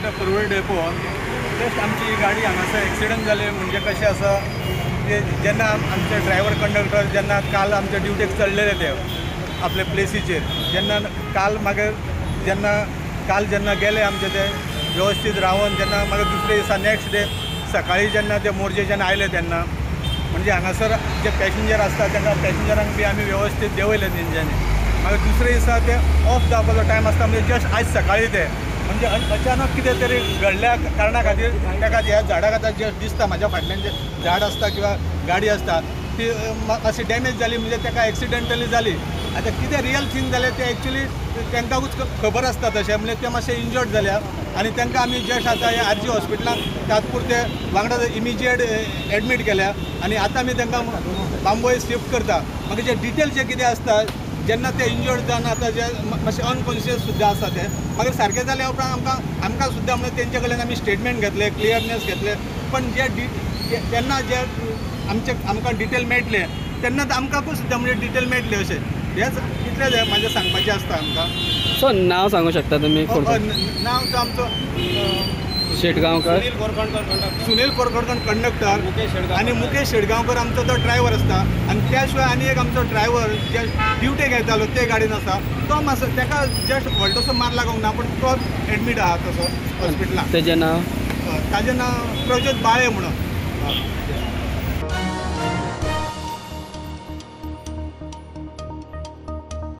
Conductor Porvorim depot. Just आमची गाडी हांगासर एक्सिडंट जाले म्हणजे कशें आसा ते जेन्ना आमचे ड्रायव्हर कंडक्टर जेन्ना काल आमच्या ड्युटेक चडलेले ते आपले प्लेसीचेर जेन्ना काल मागीर जेन्ना काल जेन्ना गेले आमचे ते व्यवस्थीत रावन जेन्ना मागीर दुसरे दिसा नेक्स्ट डे सकाळी जेन्ना ते मोरजेच्यान आयले तेन्ना म्हणजे हांगासर जे पॅसेंजर आसता तांकां पॅसेंजरांक बी आमी व्यवस्थीत देंवयले तेंच्यांनी. मागीर दुसरे दिसा ते ऑफ जावपाचो टायम आसता म्हणजे जस्ट आयज सकाळी ते म्हणजे अचानक कितें तरी घडल्या कारणा खातीर ताका ह्या झाडाक आतां जस्ट दिसता म्हाज्या फाटल्यान जे झाड आसता किंवा गाडी आसता ती मातशी डॅमेज जाली म्हणजे ताका एक्सिडेंटली जाली. आतां कितें रियल थिंग जालें तें एक्चुली तांकांकूच खबर आसता तशें म्हणजे ते मातशे इंजर्ड जाल्या आनी तांकां आमी जस्ट आतां हे आरजी हॉस्पिटलान तात्पुरते वांगडा इमिजिएट एडमीट केल्या आनी आतां आमी तांकां बांबोळे शिफ्ट करता. मागीर जे डिटेल जे कितें आसता जेन्ना ते इंजर्ड जावन आतां जे मातशे अनकॉन्शियस सुद्दां आसा ते मागीर सारकें जाल्या उपरांत आमकां आमकां सुद्दां म्हणजे तेंचे कडल्यान आमी स्टेटमेंट घेतले, क्लियरनेस घेतले. पण जे तेन्ना जे आमचे आमकां डिटेल मेळटले तेन्ना आमकांकूय सुद्दां म्हणजे डिटेल मेळटले अशें हेंच इतलें म्हाजें सांगपाचें आसता आमकां. सो नांव सांगू शकता तुमी? नांव तो आमचो शेटगांवकर, सुनील कोरखणकर कंडक्टर आनी मुकेश शेटगांवकर आमचो तो ड्रायव्हर आसता. आनी त्या शिवाय आनी एक आमचो ड्रायव्हर जे ड्युटेक येतालो ते गाडयेन आसा तो मातसो ताका जस्ट व्हडलोसो मार लागूंक ना पूण तो एडमीट आहा तसो हॉस्पिटलान. तेजें नांव? ताजें नांव प्रज्योत बाळे म्हणून.